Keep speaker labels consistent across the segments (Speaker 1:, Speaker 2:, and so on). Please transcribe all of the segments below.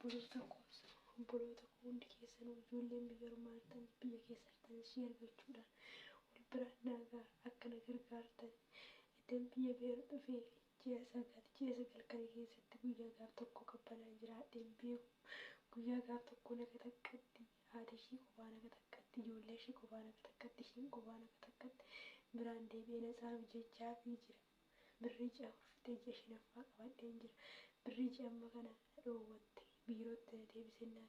Speaker 1: Obboloota koos, obboloota koo hundi keessanuu ijoolleen biyya ormaa jirtan, biyya keessa jirtan share gochuudhaan wal biraan naagaa akka na gargaartan. Eddan biyya Beerut dhufee ji'a 9, ji'a 9 kana keessatti guyyaa gaaf tokko qabbanaan jiraadhee hin beeku. Guyyaa gaaf tokko naga takkatti haati ishii qophaa naga takkatti, ijoollee ishii qophaa naga takkatti, ishiin qophaa naga takkatti biraan deebi'ee natsaa hojjechaafii jira. Birrii ji'a 4 fixee ji'a 5ffaa qabadheen jira. Birrii ji'a amma kana na dhoowwatte. Biirootti na deebisennaan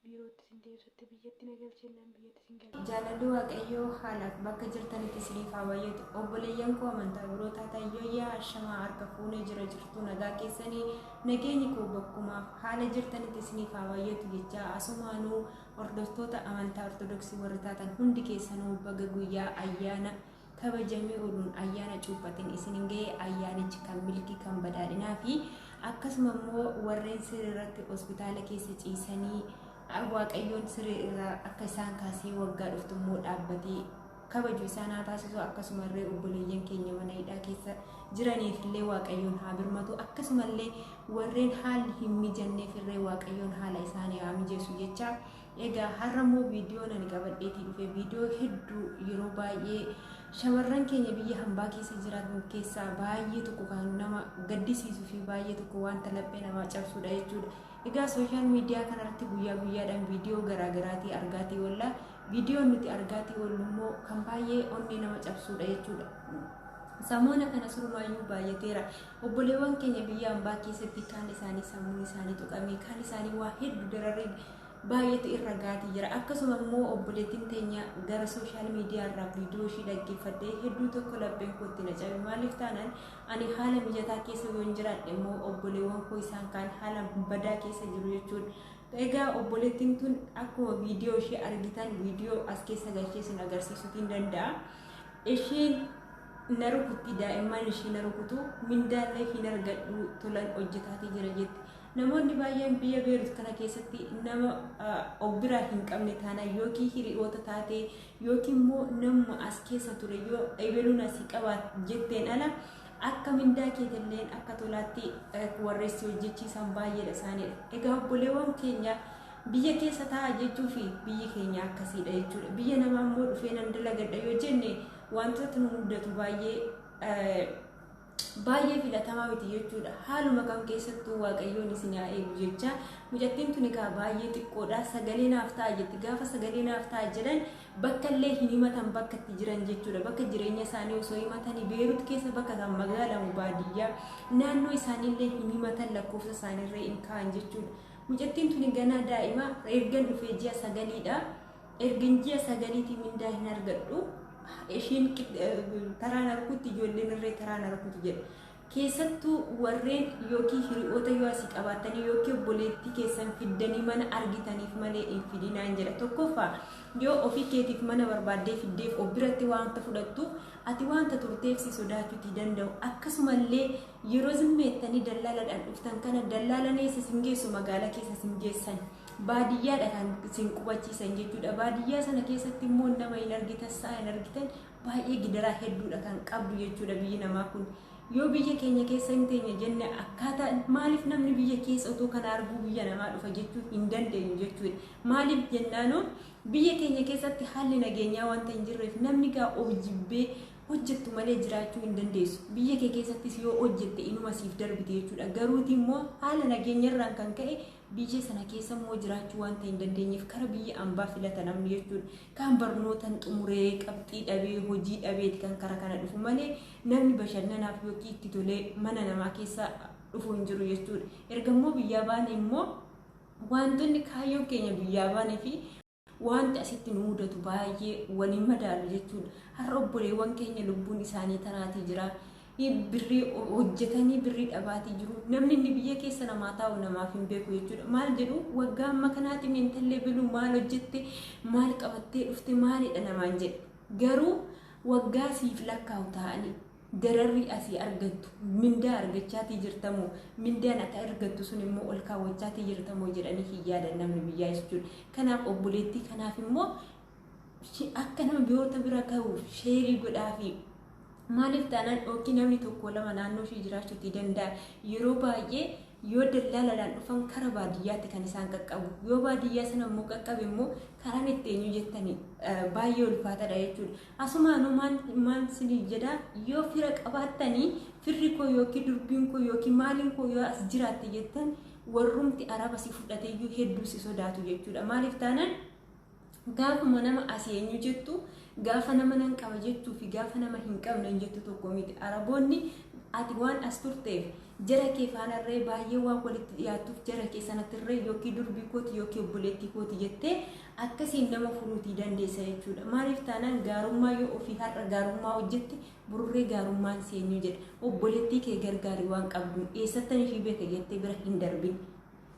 Speaker 1: biirootti sin deebisutti, biyyatti na galchennaan biyyatti sin galche.
Speaker 2: Jaalalli Waaqayyoo haalaaf bakka jirtanitti isiniif haa baay'atu. Obboleeyyan koo amantaa biroo taatan, yooyyaa ashamaa, harka fuunee, jira jirtuu, nagaa keessanii? Nageenyi koo bakkumaaf haala jirtanitti isiniif haa baay'atu jechaa, asumaanuu hordoftoota amantaa Ortodoksii warri taatan hundi keessanuu baga guyyaa ayyaana kabajamee ooluun ayyaana cuuphatiin isin ga'e. Ayyaanichi kan milkii, kan badhaadhinaa fi akkasuma immoo warreen siree irratti hospitaala keessa ciisanii Waaqayyoon siree irraa akka isaan kaasee waggaa dhuftu immoo dhaabbatee kabaju isaan haa taasisu. Akkasuma illee obboleeyyan keenya mana hidhaa keessa jiraniif illee Waaqayyoon haa birmatu. Akkasuma illee warreen haalli hin mijanneef illee Waaqayyoon haala isaanii haa mijeessu jecha. Egaa har'a immoo viidiyoon ani qabadheetii dhufe viidiyoo hedduu yeroo baay'ee shamarran keenya biyya hambaa keessa jiraatan keessaa baay'ee tokko kan nama gaddisiisuu fi baay'ee tokko wanta laphee namaa cabsuudha jechuudha. Egaa social media kanarratti guyyaa guyyaadhaan viidiyoo garaagaraatii argaatii oolla. Viidiyoon nuti argaatii oollu immoo kan baay'ee onnee nama cabsuudha jechuudha. Samoona kana surumaayyuu baay'ateera. Obboleewwan keenya biyya hambaa keessatti kaan isaanii sammuun isaanii tuqamee, kaan isaanii waa hedduu dararri baay'eetu irra gaatii jira. Akkasuma immoo obboleettiin teenya gara social media irraa viidiyoo ishii dhaggeeffadhee hedduu tokko lapheen kootti na cabe. Maaliif taanaan, ani haala mijataa keessa yoon jiraadhe immoo obboleewwan koo isaan kaan haala badaa keessa jiru jechuudha. Egaa obboleettiin tun akkuma viidiyoo ishee argitan, viidiyoo as keessa galchee isin agarsiisuutiin danda'a. Ishiin na rukutti, daa'imman ishii na rukutu, mindaallee hin argadhu, tolan hojjetaatii jira jetti. Namoonni baay'een biyya Beerut kana keessatti nama of biraa hin qabne taanaan, yookiin hiriyoota taatee, yookiin immoo namuma as keessa ture yoo ebeluun asii qabaa jetteen ala, akka mindaa keetilleen akka tolaatti warreessi hojjechiisan baay'eedha isaaniidha. Egaa obboleewwan keenya biyya keessa taa'a jechuu fi biyyi keenya akkasiidha jechuudha. Biyya namaa immoo dhufee nan dalagadha yoo jenne, wantoota nu mudatu baay'ee baay'ee filatamaa miti jechuudha. Haaluma kam keessattuu Waaqayyoon isin haa eegu jecha. Mucattiin tun egaa baay'ee xiqqoodha. Sagalee naaf ta'a jetti. Gaafa sagalee naaf ta'a jedhan bakka illee hin himatan, bakka itti jiran jechuudha. Bakka jireenya isaanii osoo himatanii, Beerut keessa bakka kan magaalamu baadiyyaa naannoo isaaniillee hin himatan, lakkoofsa isaaniirree hin kaa'an jechuudha. Mucattiin tun ganaa daa'ima, ergan dhufee ji'a 9dha. Ergan ji'a 9tii mindaa hin argadhu. Ishiin taraan argutti, ijoolleen irree taraan argutti jedha. Keessattuu warreen yookiin hiriyoota yoo asii qabaatanii yookiin obboleettii keessan fiddanii mana argitaniif malee hin fidinaan jedha. Tokkoffaa, yoo ofii keetiif mana barbaaddee fiddeef of biratti wanta fudhattuuf ati wanta turteef si sodaachuutii danda'u. Akkasumallee yeroo zimmeettanii dallaaladhaan dhuftan kana, dallaalan eessa sin geessu? Magaalaa keessa sin geessan. Baadiyyaadha kan sin qubachiisan jechuudha. Baadiyyaa sana keessatti immoo nama hin argitan, sa'a hin argitan, baay'ee gidaraa hedduudha kan qabdu jechuudha biyyi namaa kun. Yoo biyya keenya keessa hin teenye jenne, akkaataa maaliif namni biyya keessa otoo kana arguu biyya namaa dhufa jechuu hin dandeenyu jechuudha. Maaliif jennaanoo, biyya keenya keessatti haalli nageenyaa wanta hin jirreef namni gaa of jibbee hojjettu malee jiraachuu hin dandeessu. Biyya kee keessattis yoo hojjette inuma siif darbite jechuudha. Garuuti immoo haala nageenyarraan kan ka'e biyya sana keessa immoo jiraachuu wanta hin dandeenyeef kara biyya ambaa filata namni jechuudha. Kan barnootan xumuree qabxii dhabee, hojii dhabeeti kan kara kana dhufu malee namni bashannanaaf yookiin itti tolee mana namaa keessa dhufu hin jiru jechuudha. Erga immoo biyyaa baane immoo wantoonni kaayyoon keenya biyyaa baanee fi wanti asitti nu mudatu baay'ee waliin madaalu jechuudha. Har'a obboleewwan keenya lubbuun isaanii taraatii jira. Birrii hojjetanii birrii dhabaatii jiru. Namni inni biyya keessa namaa taa'u namaaf hin beeku jechuudha. Maal jedhu, waggaa amma kanaatti intallee biluu maal hojjette, maal qabattee dhufte, maalidha namaan jedhe. Garuu waggaa siif lakkaa'u taa'anii dararri asii argattu, mindaa argachaatii jirtamoo, mindaan ati argattu sun immoo ol kaawwachaatii jirtamoo jedhanii hin yaadan namni biyyaa jechuudha. Kanaaf obboleettii kanaaf immoo akka nama biyyoota bira gahuuf share godhaafi. Maaliif taanaan, yookiin namni tokko lama naannoo ishee jiraachuutii danda'a. Yeroo baay'ee Yoo dallaalaadhaan dhufan kara baadiyyaatti kan isaan qaqqabu. Yoo baadiyyaa sana immoo qaqqabe immoo karaan itti eenyu jettanii baay'ee ulfaataadha jechuudha. Asumaanuu maal isinii jedhaa, yoo fira qabaattanii, firri koo yookiin durbiin koo yookiin maaliin koo yoo as jiraatte jettan, warrumti araba si fudhateeyyuu hedduu si sodaatu jechuudha. Maaliif taanaan, gaafuma nama asii eenyu jettu, gaafa nama nan qaba jechuu fi gaafa nama hin qabne jettu tokko miti. Araboonni ati waan as turteef, jara kee faanarree baay'ee waan walitti dhiyaattuuf, jara kee sanattirree yookiin durbii kooti yookiin obboleettii kooti jettee akkasiin nama furuutii dandeessa jechuudha. Maaliif taanaan, gaarummaa yoo ofii har'a gaarummaa hojjette, burree gaarummaan seenyu jedha. Obboleettii kee gargaari waan qabduun, eessattan ishii beeka jettee bira hin darbin.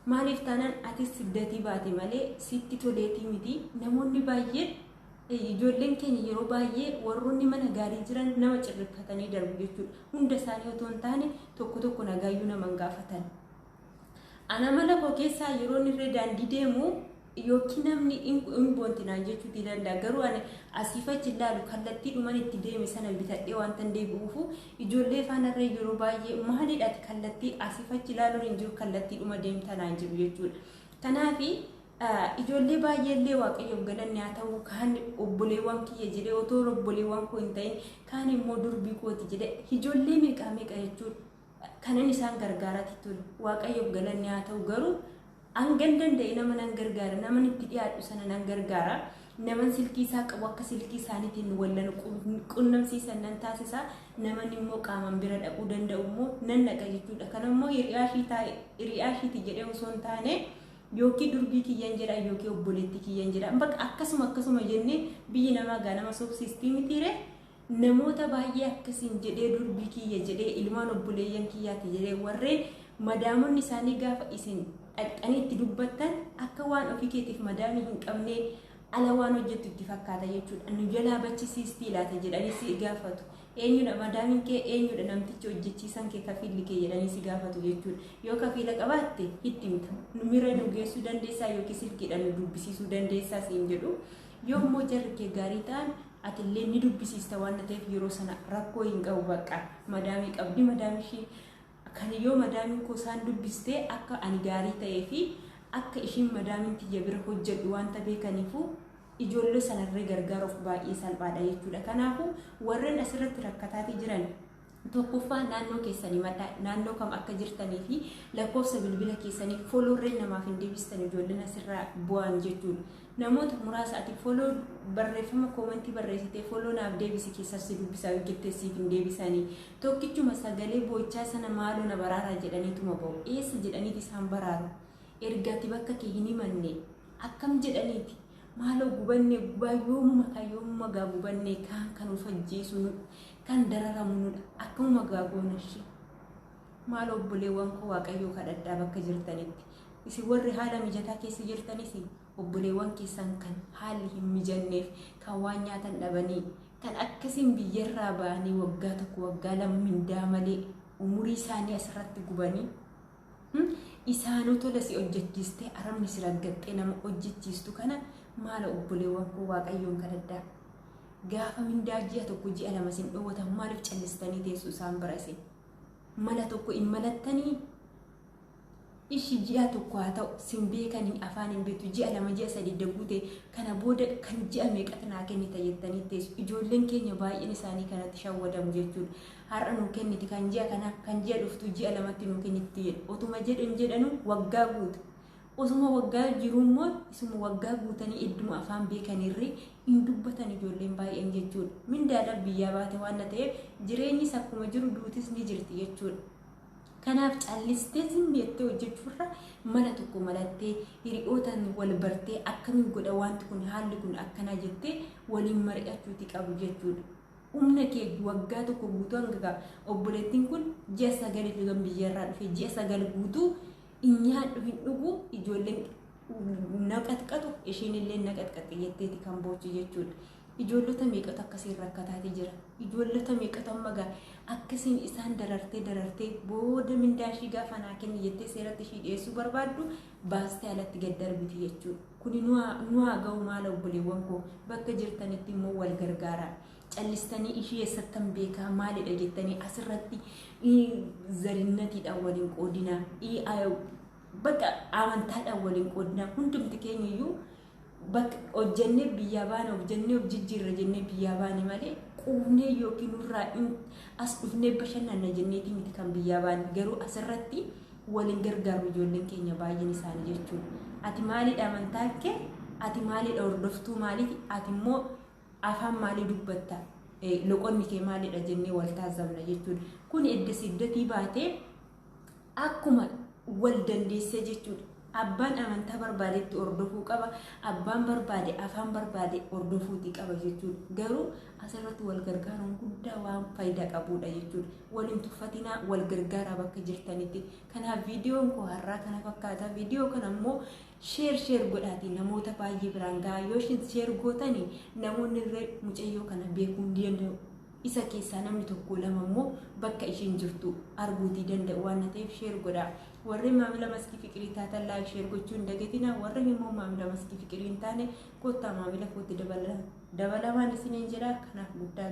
Speaker 2: Maaliif taanaan, atis siddatii baate malee sitti toleetii miti. Namoonni baay'een, ijoolleen keenya yeroo baay'ee warroonni mana gaarii jiran nama cirrifatanii darbu jechuudha. Hunda isaanii otoo hin taane tokko tokko nagaayyuu nama hin gaafatan. Ana mala koo keessaa yeroo irra daandii deemu yookiin namni hin boontinaan jechuutii danda'a. Garuu ani asiif achi ilaalu, kallattii dhuman itti deeme sana bitadhee wanta hin deebi'uufu, ijoollee faanarra yeroo baay'ee maalidha ati kallattii asiif achi ilaaluun hin jiru, kallattii dhuma deemtanaan jiru jechuudha. Kanaafi ijoollee baay'eellee Waaqayyoof galanni haa ta'u, kaan obboleewwan kiyya jedhee otoo obboleewwan koo hin ta'in, kaan immoo durbii kooti jedhee, ijoollee meeqaa meeqa jechuudha kanan isaan gargaaraati ture. Waaqayyoof galanni haa ta'u, garuu hangan danda'e nama nan gargaara, naman itti dhiyaadhu sana nan gargaara, naman silkii isaa qabu akka silkii isaaniitiin wallan qunnamsiisan nan taasisa, naman immoo qaamaan bira dhaquu danda'u immoo nan dhaqa jechuudha. Kana immoo hiriyaa ishiiti jedhee osoo hin taane, yookiin durbii kiyyan jedha yookiin obboleettii kiyyan jedha, bakka akkasuma akkasuma jennee biyyi namaa gaa nama sobsiistii mitiire. Namoota baay'ee akkasiin jedhee, durbii kiyya jedhee, ilmaan obboleeyyan kiyyaati jedhee, warreen madaamonni isaanii gaafa isin dhaqxanii itti dubbattan akka waan ofii keetiif madaamii hin qabne, ala waan hojjettu itti fakkaata jechuudha. Nu jalaa bachisiistii laata jedhanii si gaafatu. Eenyudha madaamiin kee, eenyudha namtichi hojjechiisan kee, kafiilli kee jedhanii si gaafatu jechuudha. Yoo kafiila qabaatte itti himta. Nu mira nu geessuu dandeessaa yookiin silkiidhaan nu dubbisiisuu dandeessaa siin jedhu. Yoo immoo jarri kee gaarii ta'an, atillee ni dubbisiista waan ta'eef, yeroo sana rakkoo hin qabu, bakka madaamii qabdi, madaamii ishii kan yoo madaamiin koo isaan dubbistee akka ani gaarii ta'ee fi akka ishiin madaamiin tiyya bira hojjedhu wanta beekaniifu, ijoollee sanarree gargaaruuf baay'ee salphaadha jechuudha. Kanaafuu warreen asirratti rakkataatii jiran, tokkoffaa naannoo keessanii maddaa, naannoo kam akka jirtanii fi lakkoofsa bilbila keessanii. Follow-rreen namaaf hin deebistan ijoolleen asirraa bu'an jechuudha. Namoota muraasa ati follow barreeffama comment barreessitee follow naaf deebisi keessas si dubbisaa hojjettee siif hin deebisanii. Tokkichuma sagalee boo'ichaa sana maaloo na baraaraa jedhaniituma ba'u. Eessa jedhaniiti isaan baraaru? Erga ati bakka kee hin himanne akkam jedhaniiti? Maaloo gubanne, gubaa yoomuma kan yoomuma gaa gubanne, kaan kan of ajjeesu nu, kan dararamu nudha, akkamuma gaa goona ishee? Maaloo obboleewwan koo, Waaqayyoo kadhadhaa bakka jirtanitti. Isin warri haala mijataa keessa jirtanis, obboleewwan keessan kan haalli hin mijanneef, kan waan nyaatan dhabanii, kan akkasiin biyyarraa ba'anii waggaa 1, waggaa 2 mindaa malee umurii isaanii asirratti gubanii, isaanuu tola si hojjechiistee, arabni si raggaxxee nama hojjechiistu kana, maala obboleewwan koo, Waaqayyoon kadhadhaa. Gaafa mindaa ji'a 1, ji'a 2 sin dhoowwatan, maaliif callistanii teessu isaan bira isin? Mala tokko hin malattanii? Ishi ji'a 1 haa ta'u, sin beekanii, afaan hin beektu, ji'a 2, ji'a 3 daguute, kana booda kan ji'a meeqatu naa kennita jettanii teessu. Ijoolleen keenya baay'een isaanii kanatti shawwadamu jechuudha. Har'a nuu kenniti kan ji'a kana, kan ji'a dhuftu ji'a 2tti nuu kenniti jedhu. Otuma jedhan jedhanu waggaa guutu. Osuma waggaa jiru immoo isuma waggaa guutanii idduma afaan beekanirri hin dubbatan ijoolleen baay'een jechuudha. Mindaadhaaf biyyaa baate waan ta'eef, jireenyis akkuma jiru duutis ni jirti jechuudha. Kanaaf callistee zimmeettee hojjechuurra mala tokko malattee, hiriyootaan wal bartee, akkamiin godha wanti kun, haalli kun akkanaa jettee waliin mari'achuuti qabu jechuudha. Humna kee waggaa 1 guutuu, hanga obboleettiin kun ji'a 9 gan biyyarraa dhufe, ji'a 9 guutuu hin nyaadhu, hin dhugu, ijoolleen na qatqatu, isheen illee na qatqaxxe jetteeti kan boochu jechuudha. Ijoollota meeqatu akkasiin rakkataati jira? Ijoollota meeqatu amma gaa akkasiin isaan darartee darartee, booda mindaa ishii gaafa naa kenni jettee seeratti ishii dhiyeessuu barbaaddu, baastee alatti gad darbiti jechuudha. Kuni nu haa ga'u. Maala obboleewwan koo, bakka jirtanitti immoo wal gargaara. Callistanii ishee eessattan beekaa maalidha jettanii asirratti zarinnatiidhaan waliin qoodinaa, bakka amantaadhaan waliin qoodinaa. Hundumti keenya iyyuu bakka hojjennee biyyaa baane, hojjennee of jijjiirra jennee biyyaa baane malee quufnee yookiin nurraa as dhufnee bashannanna jenneeti miti kan biyyaa baane. Garuu asirratti waliin gargaaru ijoolleen keenya baay'een isaanii jechuudha. Ati maalidha amantaa kee? Ati maalidha hordoftuu maaliiti? Ati immoo afaan maalii dubbatta? Loqonni kee maalidha jennee wal taasifna jechuudha. Kun edda siddatii baatee akkuma wal dandeessee jechuudha. Abbaan amantaa barbaadetti hordofuu qaba. Abbaan barbaade afaan barbaade hordofuuti qaba jechuudha. Garuu asirratti wal gargaaruun guddaa waan faayidaa qabudha jechuudha. Waliin tuffatinaa, wal gargaaraa bakka jirtanitti. Kanaaf viidiyoon koo har'aa kana fakkaata. Viidiyoo kana immoo share share godhaati namoota baay'ee biraan gahaa. Yoo isin share gootanii namoonni illee mucayyoo kana beekuu ni danda'u. Isa keessaa namni tokko lama immoo bakka isheen jirtu arguutii danda'u waan ta'eef share godhaa. Warri maamila Maskii Fiqirii taatan like share gochuu hin dagatinaa. Warri immoo maamila Maskii Fiqirii hin taane kottaa maamila kootti dabalamaan isiniin jedha. Kanaaf guddaa